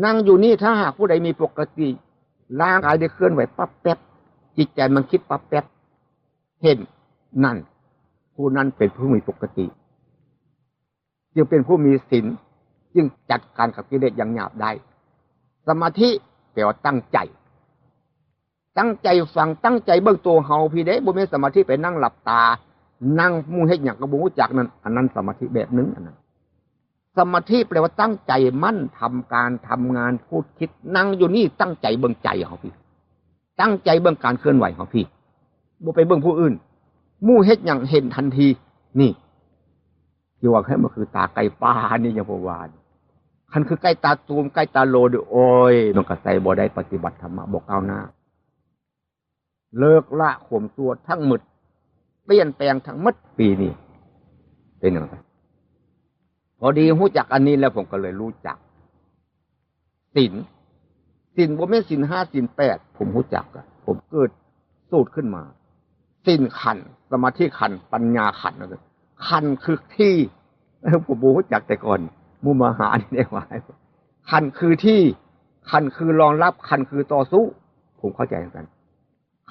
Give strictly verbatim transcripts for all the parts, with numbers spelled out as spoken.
นั่งอยู่นี่ ถ้าหากผู้ใดมีปกติ ร่างกายได้เคลื่อนไหวปั๊บแป๊บ จิตใจมันคิดปั๊บแป๊บ เห็น นั่น ผู้นั้นเป็นผู้มีปกติ จึงเป็นผู้มีศีล จึงจัดการกับกิเลสอย่างหยาบได้ สมาธิแปลว่าตั้งใจ ตั้งใจฟัง ตั้งใจเบิ่งตัวเฮาพีเด้ บ่แม่นสมาธิไปนั่งหลับตา นั่งหมู่เฮ็ดหยังก็บ่ฮู้จักนั่น อันนั้นสมาธิแบบหนึ่ง อันนั้น สมาธิแปลว่าตั้งใจมั่นทำการทำงาน พูดคิด นั่งอยู่นี่ตั้งใจเบิ่งใจเฮาพี ตั้งใจเบิ่งการเคลื่อนไหวเฮาพี บ่ไปเบิ่งผู้อื่น หมู่เฮ็ดหยังเห็นทันที นี่ ที่ว่าให้มันคือตาใกล้ปลานี่ยังบ่ว่า คันคือใกล้ตาตูมใกล้ตาโลด โอ้ย มันก็ใส่บ่ได้ ปฏิบัติธรรมะบ่ก้าวหน้า เลิกละความชั่วทั้งหมด เปลี่ยนแปลงทั้งหมด ปีนี้ เป็นจั่งใด พอดีฮู้จักอันนี้แล้วผมก็เลยรู้จัก ศีล ศีลบ่แม่นศีลห้าศีลแปด ผมฮู้จักอะ ผมเกิดสูตรขึ้นมา ศีลขันธ์ สมาธิขันธ์ ปัญญาขันธ์ ขันธ์คือที่ ผมบ่ฮู้จักแต่ก่อน หมู่มาหานี่ได้ว่า ขันธ์คือที่ ขันธ์คือรองรับ ขันธ์คือต่อสู้ ผมเข้าใจเหมือนกัน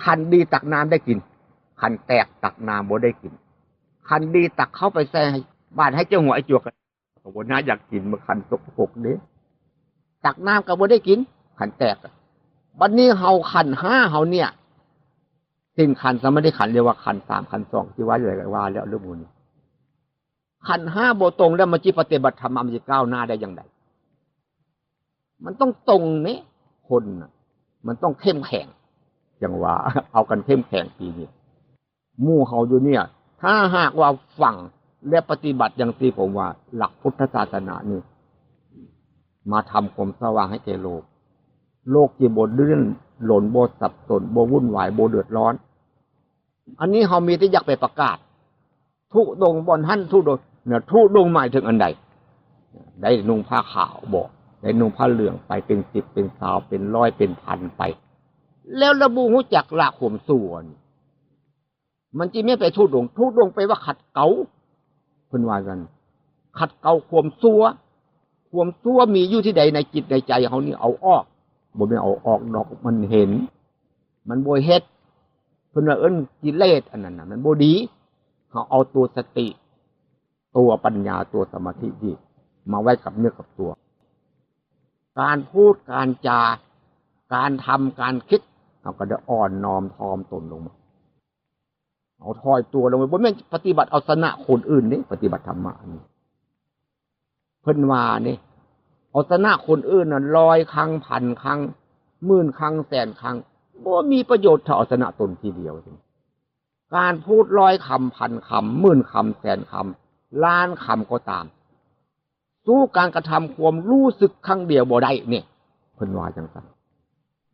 ขันธ์ดีตักน้ำได้กิน ขันธ์แตกตักน้ำบ่ได้กิน ขันธ์ดีตักเข้าไปใส่บาตรให้เจ้าหัวไอ้จวก ก็บ่น่าอยากกิน มันขันธ์สกปรกเด้ ตักน้ำก็บ่ได้กิน ขันธ์แตก บัดนี้เฮาขันธ์ห้าเฮาเนี่ย ศีลขันธ์ สมาธิขันธ์ เรียกว่าขันธ์สาม ขันธ์สอง ที่ว่าอยู่ไหนก็ว่าแล้วเรื่องหมู่นี้ ขันธ์ห้าบ่ตรงแล้วมันจิปฏิบัติธรรมะมันจะก้าวหน้าได้อย่างไร มันต้องตรงนี่ คนน่ะ มันต้องเข้มแข็ง อย่างว่า เอากันเข้มแข็งปีนี้ หมู่เฮาอยู่เนี่ย ถ้าหากว่าฟังและปฏิบัติอย่างที่ผมว่า หลักพุทธศาสนานี่ มาทำความสว่างให้แก่โลก โลกจะบ่เดือดร้อน บ่สับสน บ่วุ่นวาย บ่เดือดร้อน อันนี้เฮามีแต่อยากไปประกาศ ธุดงค์บ่อนหั้น ธุดงค์ เนี่ย ธุดงค์หมายถึงอันใด ได้นุ่งผ้าขาวบ่ ได้นุ่งผ้าเหลืองไป เป็นสิบ เป็นซาว เป็นร้อย เป็นพันไป แล้วบ่ฮู้จักละความชั่วนี่ มันจิแม่นไปธุดงค์ ธุดงค์แปลว่าขัดเกลา เพิ่นว่าซั่น ขัดเกลาความชั่ว ความชั่วมีอยู่ที่ใดในจิตในใจเฮานี่เอาออก บ่แม่นเอาออกดอก มันเห็น มันบ่เฮ็ด เพิ่นว่าเอิ้นกิเลสอันนั้นน่ะ มันบ่ดี เฮาเอาตัวสติ ตัวปัญญา ตัวสมาธินี่มาไว้กับเนื้อกับตัว การพูด การจา การทำ การคิด เฮาก็ได้อ่อนน้อมถ่อมตนลงมา เอาถอยตัวลงไป บ่แม่นปฏิบัติเอาชนะคนอื่นนี่ ปฏิบัติธรรมะนี่ เพิ่นว่านี่ เอาชนะคนอื่นน่ะ ร้อยครั้ง พันครั้ง หมื่นครั้ง แสนครั้ง บ่มีประโยชน์เท่าเอาชนะตนทีเดียว การพูดร้อยคำ พันคำ หมื่นคำ แสนคำ ล้านคำก็ตาม สู้การกระทำความรู้สึกครั้งเดียวบ่ได้เนี่ย เพิ่นว่าจั่งซั่น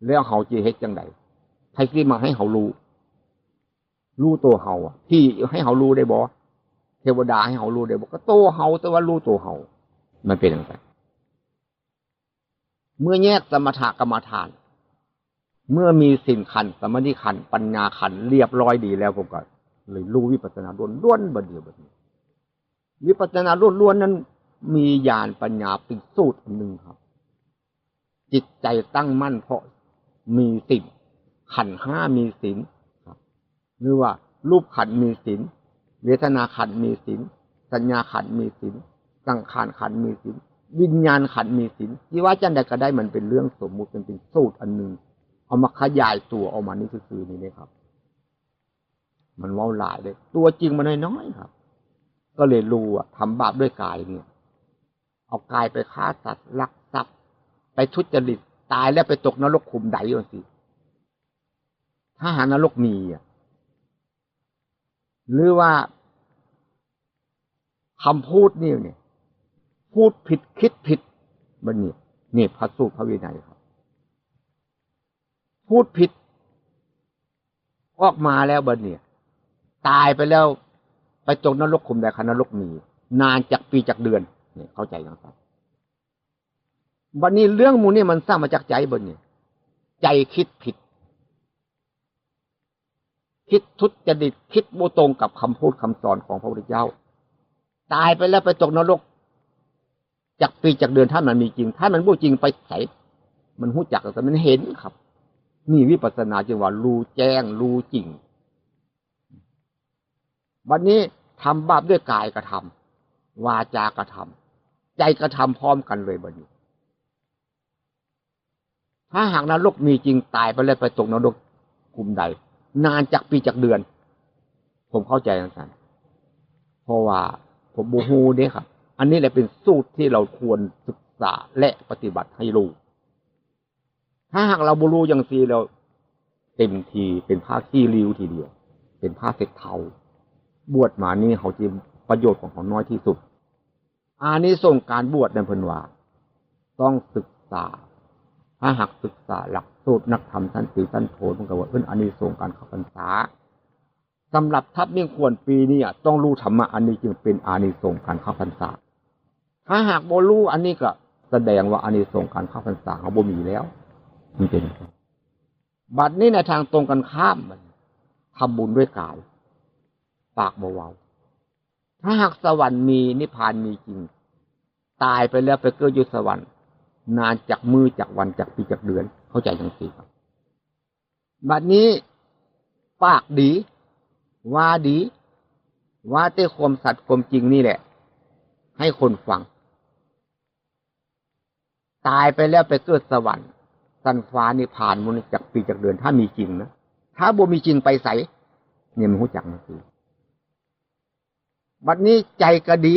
แล้วเฮาจิเฮ็ดจั่งใด ไผสิมาให้เฮารู้ รู้ตัวเฮาอะ ผีให้เฮารู้ได้บ่ เทวดาให้เฮารู้ได้บ่ ก็ตัวเฮา แต่ว่ารู้ตัวเฮา มันเป็นจั่งซั่น เมื่อแยกสมถกรรมฐาน เมื่อมีศีลขันธ์ สมาธิขันธ์ ปัญญาขันธ์เรียบร้อยดีแล้ว ผมก็เลยรู้วิปัสสนาล้วนๆ บัดเดียวบัดนี้ วิปัสสนาล้วนๆ นั้นมีญาณปัญญาเป็นสูตรอันหนึ่งครับ จิตใจตั้งมั่นเพราะมีศีล ขันธ์ห้ามีศีลครับ หรือว่ารูปขันธ์มีศีล เวทนาขันธ์มีศีล สัญญาขันธ์มีศีล สังขารขันธ์มีศีล วิญญาณขันธ์มีศีล ที่ว่าจั่งใดก็ได้ มันเป็นเรื่องสมมุติ มันเป็นสูตรอันหนึ่ง เอามาขยายตัวออกมานี่ซื่อๆ นี่นะครับ มันเว้าหลายเลย ตัวจริงมันน้อยๆ ครับ ก็เลยรู้ว่าทำบาปด้วยกายเนี่ย เอากายไปฆ่าสัตว์ ลักทรัพย์ ไปทุจริต ตายแล้วไปตกนรกขุมใดว่าสิ ถ้าหานรกมีอะ หรือว่าคำพูดนี่เนี่ย พูดผิดคิดผิด บัดนี้ นี่พระสูตรพระวินัยครับ พูดผิด ออกมาแล้วบัดนี้ ตายไปแล้ว ไปตกนรกขุมใด คันนรกมี นานจักปีจักเดือน เนี่ย เข้าใจยังครับ บัดนี้เรื่องหมู่นี้มันสร้างมาจากใจบัดนี้ ใจคิดผิด คิดทุจริต คิดบ่ตรงกับคำพูดคำสอนของพระพุทธเจ้า ตายไปแล้วไปตกนรก จักปีจักเดือน ถ้ามันมีจริง ถ้ามันบ่จริงไปไส มันฮู้จัก แต่มันเห็นครับ นี่วิปัสสนาจึงว่ารู้แจ้งรู้จริง บัดนี้ทำบาปด้วยกายกระทำ วาจากระทำ ใจกระทำพร้อมกันเลยบัดนี้ ถ้าหากนรกมีจริง ตายไปแล้วไปตกนรกขุมใด นานจักปีจักเดือน ผมเข้าใจจังซั่น เพราะว่าผมบ่ฮู้เด้ครับ อันนี้แหละเป็นสูตรที่เราควรศึกษาและปฏิบัติให้รู้ ถ้าหากเราบ่รู้จังซี่แล้ว เต็มทีเป็นพระขี้ริ้วทีเดียว เป็นพระเสร็จเฒ่า บวชมานี่เขาจะประโยชน์ของเขาน้อยที่สุด อานิสงส์การบวชนั่นเพิ่นว่า ต้องศึกษา ถ้าหากศึกษาหลักสูตรนักธรรมชั้นตรีชั้นโท มันก็ว่า เอิ้นอานิสงส์การเข้าพรรษา สำหรับทัพเมืองขวัญปีนี้อะ ต้องรู้ธรรมะอันนี้จึงเป็นอานิสงส์การเข้าพรรษา ถ้าหากบ่รู้อันนี้ก็แสดงว่าอานิสงส์การเข้าพรรษาเขาบ่มีแล้ว มันเป็นจังซั่น บัดนี้ในทางตรงกันข้าม บัดนี้ทำบุญด้วยกาย ปากบ่เว้า ถ้าหากสวรรค์มี นิพพานมีจริง ตายไปแล้วไปเกิดอยู่สวรรค์ นานจักมื้อจักวันจักปีจักเดือน เข้าใจจังซี่ครับ บัดนี้ปากดี ว่าดี ว่าแต่ความสัตย์ความจริงนี่แหละ ให้คนฟัง ตายไปแล้วไปเกิดสวรรค์ ชั้นฟ้านิพพาน มันจักปีจักเดือน ถ้ามีจริงนะ ถ้าบ่มีจริงไปไส เนี่ยมันฮู้จักจังซี่ บัดนี้ใจก็ดี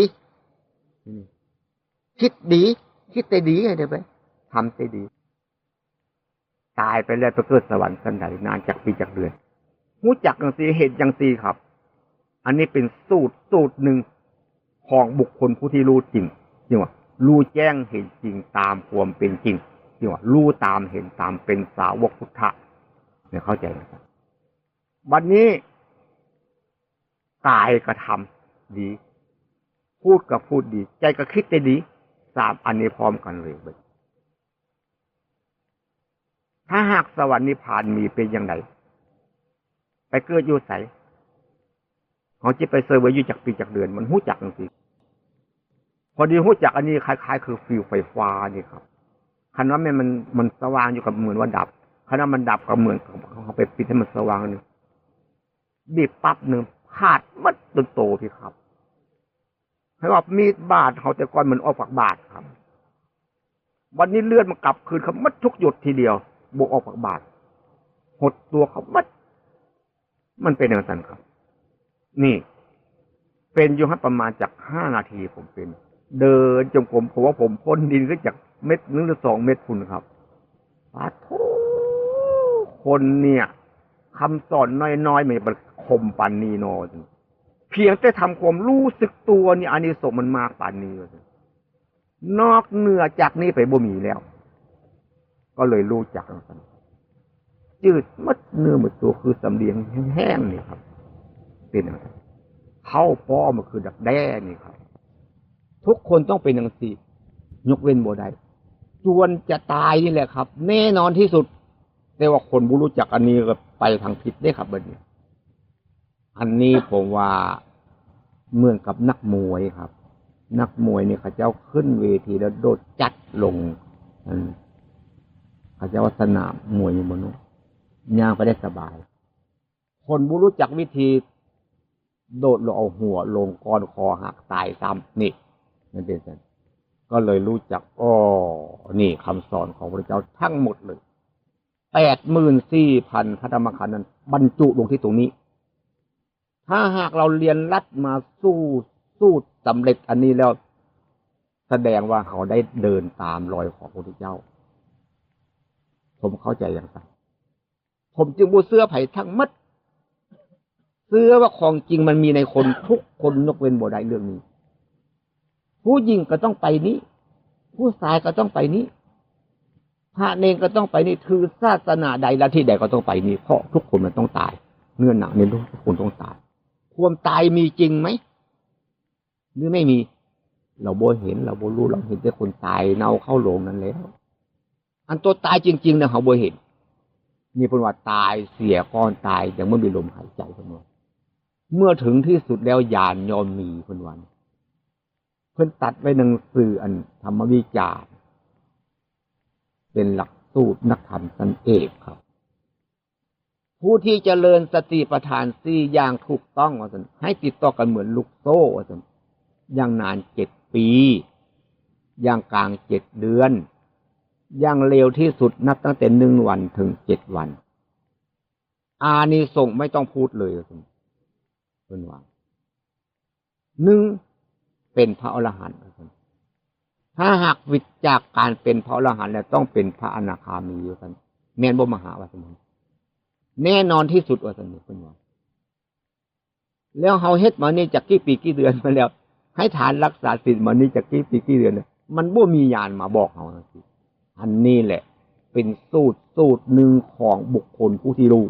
คิดดี คิดแต่ดีให้ได้ไป ทำแต่ดี ตายไปแล้วไปเกิดสวรรค์ชั้นใด นานจักปีจักเดือน ฮู้จักจังซี่ เห็นจังซี่ครับ อันนี้เป็นสูตร สูตรหนึ่งของบุคคลผู้ที่รู้จริง จริงว่า รู้แจ้งเห็นจริงตามความเป็นจริง จริงว่า รู้ตามเห็นตามเป็นสาวกพุทธะ เนี่ยเข้าใจไหมครับ บัดนี้ กายกระทำดี พูดก็พูดดี ใจก็คิดได้ดี สามอันนี้พร้อมกันเลยเว้ย ถ้าหากสวรรค์นิพพานมีเป็นจังใด ไปเกิดอยู่ไส เขาจะไปเสวยอยู่จักปีจักเดือน มันฮู้จักจังซี่ พอดีฮู้จักอันนี้คล้ายๆ คือฟิวไฟฟ้านี่ครับ คันว่าแม่นมัน มันสว่างอยู่ก็เหมือนว่าดับ คันว่ามันดับก็เหมือนเขาไปปิดให้มันสว่างนี่ บีบปั๊บหนึ่ง ขาดหมดจนโตพี่ครับ ให้ว่ามีดบาดเขาแต่ก่อนมันออกจากบาดครับ บัดนี้เลือดมันกลับคืนครับ หมดทุกหยดทีเดียว บ่ออกจากบาด หดตัวครับ หมด มันเป็นจังซั่นครับ นี่ เป็นอยู่ครับ ประมาณจักห้านาทีผมเป็น เดินจงกรม ผมว่าผมพ่นดินขึ้นจากเม็ดหนึ่งหรือสองเม็ดพุ้นครับ ปาดโธ่ คนเนี่ย คำสอนน้อยๆ มันจะคมปานนี้นอ เพียงแต่ทำความรู้สึกตัวนี่ อานิสงส์มันมากปานนี้ นอกเหนือจากนี้ไปบ่มีแล้ว ก็เลยรู้จักจังซั่น จืดหมดเนื้อหมดตัว คือสำเลียงแห้งๆ นี่ครับ เป็นจังซั่น เข้าป้อมันคือดักแด้นี่ครับ ทุกคนต้องเป็นจังซี่ ยกเว้นบ่ได้ จวนจะตายนี่แหละครับ แน่นอนที่สุด แต่ว่าคนบ่รู้จักอันนี้ก็ไปทางผิดเด้ครับบัดนี้ อันนี้ผมว่าเหมือนกับนักมวยครับ นักมวยนี่เขาเจ้าขึ้นเวทีแล้วโดดจัดลง อืม เขาเจ้าว่าสนามมวยอยู่บนนู้น ย่างไปได้สบาย คนบ่รู้จักวิธี โดดลงเอาหัวลงก้อนคอหักตายซ้ำ นี่ มันเป็นจังซั่น ก็เลยรู้จัก อ้อ นี่คำสอนของพระเจ้าทั้งหมดเลย แปดหมื่นสี่พันพระธรรมขันธ์นั้นบรรจุลงที่ตรงนี้ ถ้าหากเราเรียนรัดมาสู่สูตรสำเร็จอันนี้แล้ว แสดงว่าเขาได้เดินตามรอยของพระพุทธเจ้า ผมเข้าใจจังซั่น ผมจึงบ่เชื่อไผทั้งหมด เชื่อว่าของจริงมันมีในคนทุกคน ยกเว้นบ่ได้เรื่องนี้ ผู้หญิงก็ต้องไปนี้ ผู้ชายก็ต้องไปนี้ พระเณรก็ต้องไปนี้ ถือศาสนาใดลัทธิใดก็ต้องไปนี้ เพราะทุกคนมันต้องตาย เนื้อหนังในโลกทุกคนต้องตาย ความตายมีจริงไหม หรือไม่มี เราบ่เห็น เราบ่รู้ เราเห็นแต่คนตายเน่าเข้าโลงนั้นแล้ว อันตัวตายจริงๆ เนี่ยเขาบ่เห็น นี่เพิ่นว่าตายเสียก่อนตาย ยังบ่มีลมหายใจ เพิ่นว่า เมื่อถึงที่สุดแล้วญาณย่อมมี เพิ่นว่า พิ่นตัดไว้หนังสืออันธรรมวิจารณ์ เป็นหลักสูตรนักธรรมชั้นเอกครับ ผู้ที่เจริญสติปัฏฐานสี่อย่างถูกต้องว่าซั่น ให้ติดต่อกันเหมือนลูกโซ่ว่าซั่น อย่างนานเจ็ดปี อย่างกลางเจ็ดเดือน อย่างเร็วที่สุดนับตั้งแต่หนึ่งวันถึงเจ็ดวัน อานิสงส์ไม่ต้องพูดเลยว่าซั่น เพิ่นว่า หนึ่ง เป็นพระอรหันต์ว่าซั่น ถ้าหากหวิดจากการเป็นพระอรหันต์แล้วต้องเป็นพระอนาคามีว่าซั่น แม่นบ่มหาว่าซั่น แน่นอนที่สุดว่าซั่น เพิ่นว่า แล้วเฮาเฮ็ดมานี่จักกี่ปีกี่เดือนมาแล้ว ให้ทานรักษาศีลมานี่จักกี่ปีกี่เดือนเนี่ย มันบ่มีญาณมาบอกเฮาจังซี้ อันนี้แหละ เป็นสูตรสูตรหนึ่งของบุคคลผู้ที่รู้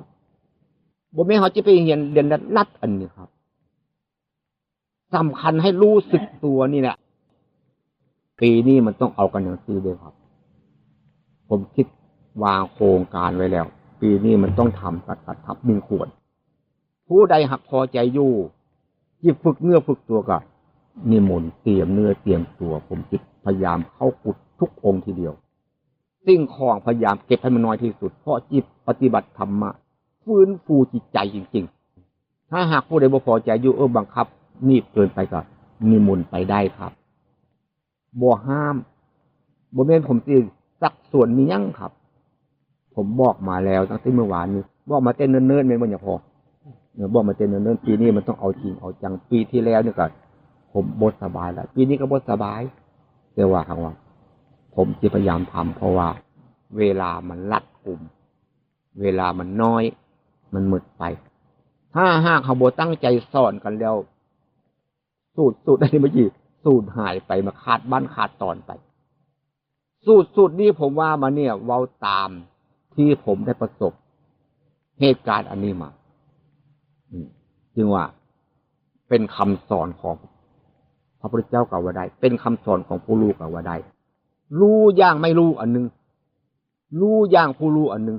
บ่แม่นเฮาจะไปเรียน เรียนลัดๆ อันนี้ครับ สำคัญให้รู้สึกตัวนี่แหละ ปีนี้มันต้องเอากันอย่างนี้เลยครับ ผมคิดวางโครงการไว้แล้ว ปีนี้มันต้องทำสัตตทัพหนึ่งขวด ผู้ใดหากพอใจอยู่ จิตฝึกเนื้อฝึกตัวก็นิมนต์เตรียมเนื้อเตรียมตัว ผมจิตพยายามเข้ากุฏิทุกองค์ทีเดียว สิ่งของพยายามเก็บให้มันน้อยที่สุด เพราะจิตปฏิบัติธรรมะ ฟื้นฟูจิตใจจริงๆ ถ้าหากผู้ใดบ่พอใจอยู่ เออ บังคับ หนีบเกินไปก็นิมนต์ไปได้ครับ บ่ห้าม บ่แม่นผมสิซักซ้วนมีหยังครับ ผมบอกมาแล้วตั้งแต่เมื่อวานนี้ บอกมาแต่เนิ่นๆ แม่นบ่เนี่ยพ่อ เออ บอกมาแต่เนิ่นๆ ปีนี้มันต้องเอาจริงเอาจัง ปีที่แล้วนี่ก็ผมบ่สบายแล้ว ปีนี้ก็บ่สบาย แต่ว่าหากว่า ผมจะพยายามทำ เพราะว่าเวลามันรัดกุม เวลามันน้อย มันหมดไป ถ้าหากเฮาบ่ตั้งใจสอนกันแล้ว สูตร สูตรอันนี้เมื่อกี้ สูตรหายไป มาขาดบ้านขาดตอนไป สูตร สูตรนี้ผมว่ามาเนี่ย เว้าตามที่ผมได้ประสบเหตุการณ์อันนี้มา อืม จึงว่าเป็นคำสอนของพระพุทธเจ้าก็ว่าได้ เป็นคำสอนของผู้รู้ก็ว่าได้ รู้อย่างไม่รู้อันหนึ่ง รู้อย่างผู้รู้อันหนึ่ง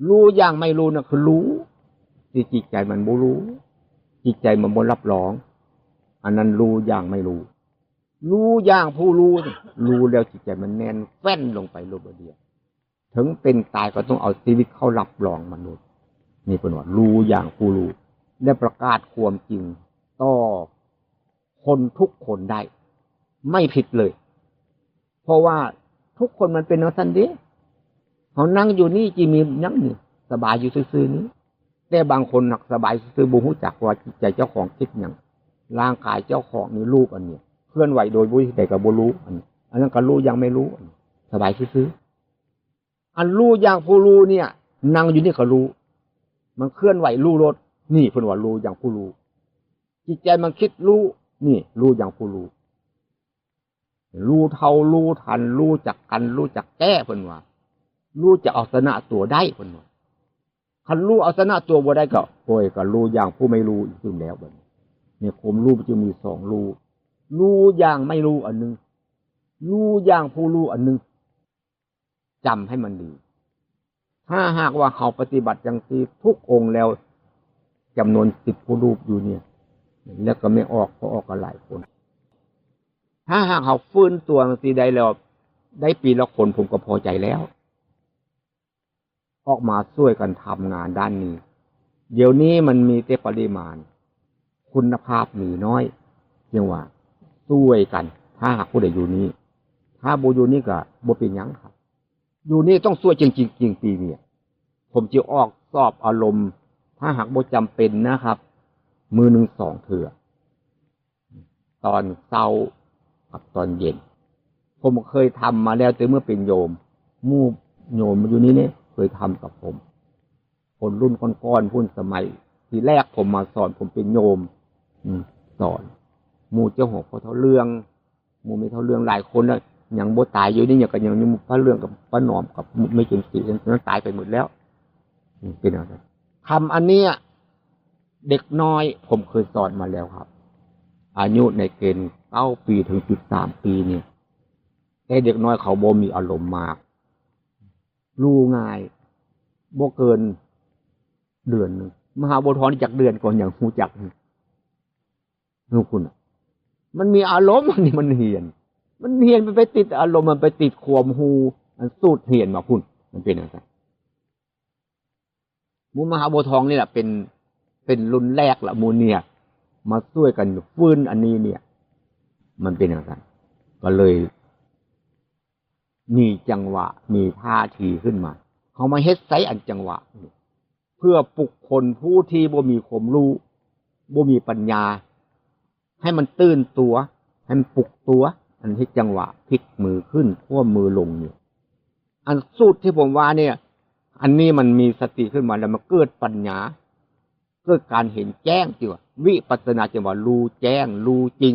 รู้อย่างไม่รู้นั่นคือรู้ ที่จิตใจมันบ่รู้ จิตใจมันบ่รับรอง อันนั้นรู้อย่างไม่รู้ รู้อย่างผู้รู้ รู้แล้วจิตใจมันแน่นแฟ้นลงไปโลดเดียว ถึงเป็นตายก็ต้องเอาชีวิตเข้ารับรองมนุษย์ นี่เพิ่นว่ารู้อย่างผู้รู้ และประกาศความจริงต่อคนทุกคนได้ ไม่ผิดเลย เพราะว่าทุกคนมันเป็นจั่งซั้นเด้ เฮานั่งอยู่นี่จิมีหยังนี่ สบายอยู่ซื่อๆ นี่ แต่บางคนหากสบายซื่อๆ บ่ฮู้จักว่าจิตใจเจ้าของคิดหยัง ร่างกายเจ้าของนี่รูปอันนี้ เคลื่อนไหวโดยวิธีใดก็บ่รู้ อันนี้ อันนั้นก็รู้อย่างไม่รู้ อันนี้ สบายซื่อๆ อันรู้อย่างผู้รู้เนี่ย นั่งอยู่นี่ก็รู้ มันเคลื่อนไหวรู้โลด นี่เพิ่นว่ารู้อย่างผู้รู้ จิตใจมันคิดรู้ นี่รู้อย่างผู้รู้ รู้เท่ารู้ทัน รู้จักกัน รู้จักแก้ เพิ่นว่า รู้จักเอาชนะตัวได้ เพิ่นว่า คันรู้เอาชนะตัวบ่ได้ก็ โอ้ย ก็รู้อย่างผู้ไม่รู้อีกซึ่งแล้วบัดนี้ เนี่ย ความรู้มันจึงมีสองรู้ รู้อย่างไม่รู้อันหนึ่ง รู้อย่างผู้รู้อันหนึ่ง จำให้มันดี ถ้าหากว่าเฮาปฏิบัติจั่งซี้ทุกองค์แล้ว จำนวนสิบผู้รูปอยู่เนี่ย แล้วก็ไม่ออก ก็ออกกันหลายคน ถ้าหากเฮาฟื้นตัวจั่งซี้ได้แล้ว ได้ปีละคนผมก็พอใจแล้ว ออกมาช่วยกันทำงานด้านนี้ เดี๋ยวนี้มันมีแต่ปริมาณ คุณภาพมีน้อย จึงว่าช่วยกัน ถ้าหากผู้ใดอยู่นี่ ถ้าบ่อยู่นี่ก็บ่เป็นหยังครับ อยู่นี่ต้องช่วยจริงๆ จริงปีเนี่ย ผมจะออกสอบอารมณ์ ถ้าหากบ่จำเป็นนะครับ มื้อหนึ่งสองเทื่อ ตอนเช้ากับตอนเย็น ผมเคยทำมาแล้วแต่เมื่อเป็นโยม หมู่โยมอยู่นี่เนี่ย เคยทำกับผม คนรุ่นก่อนๆ พุ้น สมัยทีแรกผมมาสอน ผมเป็นโยม อืม สอน หมู่เจ้าของพ่อเฒ่าเรื่อง หมู่แม่เฒ่าเรื่องหลายคนน่ะ ยังบ่ตายอยู่นี่ ยังก็ยังมีป้าเรื่องกับป้าหนอมกับแม่เจนสีนั้นตายไปหมดแล้ว อืม เป็นอะไร คำอันเนี้ย เด็กน้อยผมเคยสอนมาแล้วครับ อายุในเกณฑ์เก้าปีถึงสิบสามปีเนี่ย แต่เด็กน้อยเขาบ่มีอารมณ์มาก รู้ง่าย บ่เกินเดือนหนึ่ง มหาบัวทองนี่จักเดือนก่อนยังรู้จัก รู้คุณน่ะ มันมีอารมณ์ อันนี้มันเหียน มันเหียน มันไปติดอารมณ์ มันไปติดความฮู้ อันสูตรเหียนมาพุ้น มันเป็นจั่งซั้น หมู่มหาบัวทองนี่แหละเป็น เป็นรุ่นแรกละ หมู่เนี่ย มาช่วยกันฟื้นอันนี้เนี่ย มันเป็นจั่งซั้น ก็เลย มีจังหวะ มีท่าทีขึ้นมา เฮามาเฮ็ดไสอันจังหวะนี่ เพื่อปลุกคนผู้ที่บ่มีความรู้ บ่มีปัญญา ให้มันตื่นตัว ให้มันปลุกตัว อันเฮ็ดจังหวะพลิกมือขึ้น คว่ำมือลงนี่ อันสูตรที่ผมว่าเนี่ย อันนี้มันมีสติขึ้นมาแล้วมันเกิดปัญญา เกิดการเห็นแจ้ง ที่ว่าวิปัสสนา จั่งว่ารู้แจ้ง รู้จริง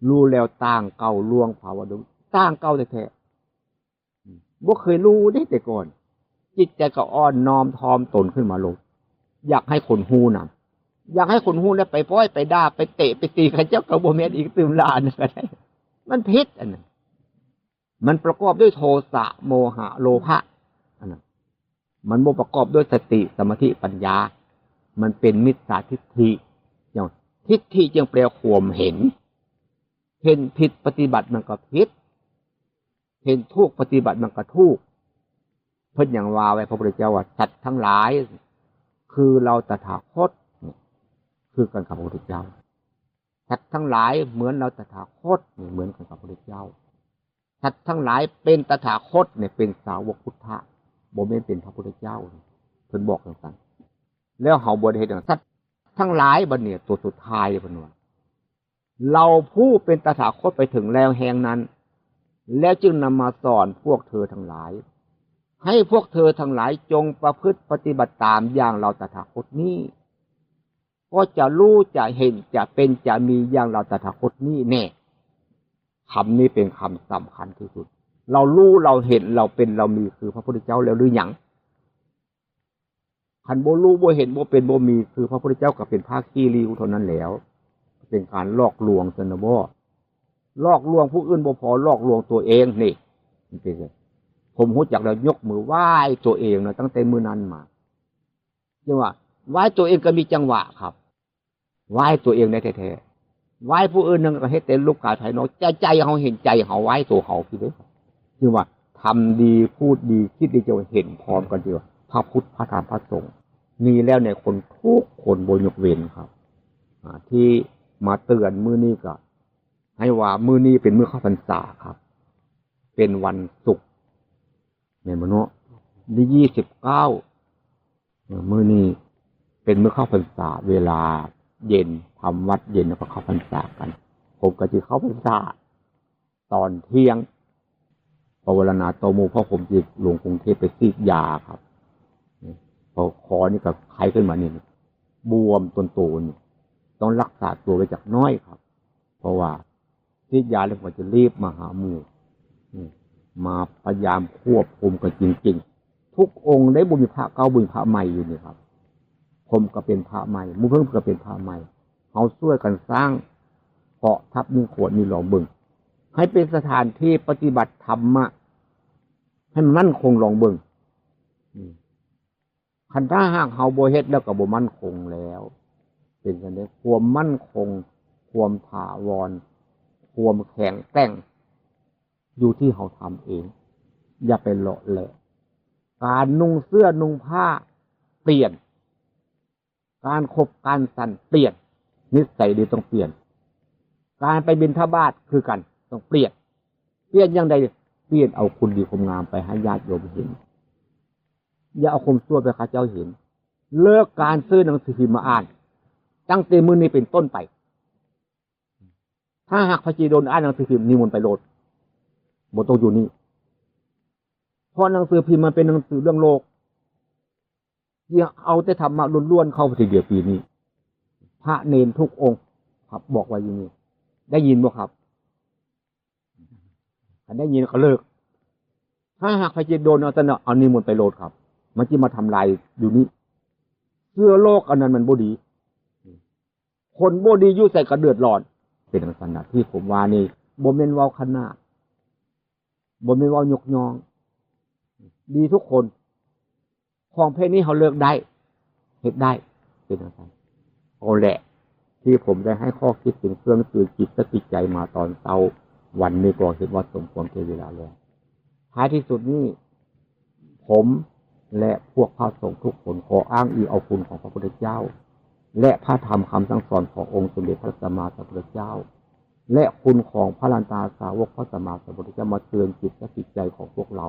รู้แล้วต่างเก่าล่วงภาวะเดิม ต่างเก่าแท้ๆ บ่เคยรู้เด้แต่ก่อน จิตใจก็อ่อนน้อมถ่อมตนขึ้นมาโลด อยากให้คนฮู้นำ อยากให้คนฮู้แล้วไปป้อยไปด่า ไปเตะไปตีเขาเจ้าก็บ่แม่นอีก ตื่มหลานก็ได้ มันผิดอันนั้น มันประกอบด้วยโทสะ โมหะ โลภะ อันนั้น มันบ่ประกอบด้วยสติ สมาธิ ปัญญา มันเป็นมิจฉาทิฏฐิ อย่าง ทิฏฐิจึงแปลความเห็น เห็นผิดปฏิบัติมันก็ผิด เห็นถูกปฏิบัติมันก็ถูก เพิ่นยังว่าไว้ พระพุทธเจ้าว่า สัตว์ทั้งหลาย คือเราตถาคตเนี่ย คือกันกับพระพุทธเจ้า สัตว์ทั้งหลายเหมือนเราตถาคตเนี่ย เหมือนกันกับพระพุทธเจ้า สัตว์ทั้งหลายเป็นตถาคตเนี่ย เป็นสาวกพุทธะ บ่แม่นเป็นพระพุทธเจ้า เพิ่นบอกจั่งซั้น แล้วเฮาบ่ได้เฮ็ดจั่งซั้น สัตว์ทั้งหลาย บัดนี้ตัวสุดท้ายเพิ่นว่า เราผู้เป็นตถาคตไปถึงแล้วแห่งนั้น แล้วจึงนำมาสอนพวกเธอทั้งหลาย ให้พวกเธอทั้งหลายจงประพฤติปฏิบัติตามอย่างเราตถาคตนี้ ก็จะรู้จะเห็นจะเป็นจะมีอย่างเราตถาคตนี้แน่ คำนี้เป็นคำสำคัญที่สุด เรารู้เราเห็นเราเป็นเรามีคือพระพุทธเจ้าแล้วหรือยัง คันบ่รู้บ่เห็นบ่เป็นบ่มีคือพระพุทธเจ้าก็เป็นพระขี้ริ้วเท่านั้นแล้ว เป็นการหลอกลวงซั่นนะบ่ หลอกลวงผู้อื่นบ่พอ หลอกลวงตัวเองนี่ มันเป็นไง ผมรู้จักแล้วยกมือไหว้ตัวเองนะ ตั้งแต่มื้อนั้นมา จั่งว่า ไหว้ตัวเองก็มีจังหวะครับ ไหว้ตัวเองได้แท้ๆ ไหว้ผู้อื่นนั่นก็เฮ็ดแต่รูปกายภายนอก ใจ ใจเฮาเห็นใจเฮา ไหว้ตัวเฮาคือเด้ จั่งว่าทำดีพูดดีคิดดี จะเห็นพร้อมกัน ที่ว่าพระพุทธพระธรรมพระสงฆ์ มีแล้วในคนทุกคนบ่ยกเว้นครับ อ่า ที่มาเตือนมื้อนี้ก็ ให้ว่ามื้อนี้เป็นมื้อเข้าพรรษาครับ เป็นวันศุกร์ แม่นบ่เนาะ ที่ยี่สิบเก้า เออ มื้อนี้เป็นมื้อเข้าพรรษา เวลาเย็น ทำวัตรเย็นแล้วก็เข้าพรรษากัน ผมก็สิเข้าพรรษาตอนเที่ยง ปวารณาต่อหมู่ เพราะผมสิลงกรุงเทพฯไปฉีดยาครับ พอคอนี่ก็ไข้ขึ้นมานี่ บวมตนโตนี่ ต้องรักษาตัวไว้จักหน้อยครับ เพราะว่าฉีดยาแล้วผมจะรีบมาหาหมู่ อืม มาพยายามควบคุมกันจริงๆ ทุกองค์ได้ บ่มีพระเก่าบ่มีพระใหม่อยู่นี่ครับ ผมก็เป็นพระใหม่ หมู่เพิ่นก็เป็นพระใหม่ เฮาช่วยกันสร้างเกาะทัพมิ่งขวัญนี่ลองเบิ่ง ให้เป็นสถานที่ปฏิบัติธรรมะ ให้มันมั่นคงลองเบิ่ง อืม คันถ้าหากเฮาบ่เฮ็ดแล้วก็บ่มั่นคงแล้ว เป็นจั่งใด๋ ความมั่นคง ความถาวร ความแข็งแกร่ง อยู่ที่เฮาทำเอง อย่าไปเลาะแหละ การนุ่งเสื้อนุ่งผ้าเปลี่ยน การขบการสันเปลี่ยน นิสัยดีต้องเปลี่ยน การไปบิณฑบาตคือกัน ต้องเปลี่ยน เปลี่ยนจั่งใด๋ เปลี่ยนเอาคุณดีความงามไปให้ญาติโยมเห็น อย่าเอาความชั่วไปให้เขาเจ้าเห็น เลิกการซื้อหนังสือพิมพ์มาอ่าน ตั้งแต่มื้อนี้เป็นต้นไป ถ้าหากพระจีดลอ่านหนังสือพิมพ์ นิมนต์ไปโลด บ่ต้องอยู่นี่ เพราะหนังสือพิมพ์มันเป็นหนังสือเรื่องโลก สิเอาแต่ธรรมะล้วนๆ เข้าไปทีเดียวปีนี้ พระเณรทุกองค์ครับ บอกไว้อย่างนี้ ได้ยินบ่ครับ คันได้ยินก็เลิก ถ้าหากพระจีดลเอาแต่เนาะ เอานิมนต์ไปโลดครับ มันสิมาทำลายอยู่นี่ เสื้อโลกอันนั้นมันบ่ดี คนบ่ดีอยู่ไสก็เดือดร้อน เป็นจั่งซั้นนะ ที่ผมว่านี่ บ่แม่นเว้าขนาด บ่แม่นเว้ายกย่อง ดีทุกคน ของเพศนี้เฮาเลิกได้ เฮ็ดได้ เป็นจั่งซั้น เอาแหละ สิ ที่ผมได้ให้ข้อคิดถึงเครื่องเตือนจิตและจิตใจมาตอนเช้าวันนี้ก็เห็นว่าสมควรแก่เวลาแล้ว ท้ายที่สุดนี้ ผมและพวกพระสงฆ์ทุกคนขออ้างอิงเอาคุณของพระพุทธเจ้า และพระธรรมคำสั่งสอนขององค์สมเด็จพระสัมมาสัมพุทธเจ้า และคุณของพระรัตนตรัยสาวกพระสัมมาสัมพุทธเจ้ามาเตือนจิตและจิตใจของพวกเรา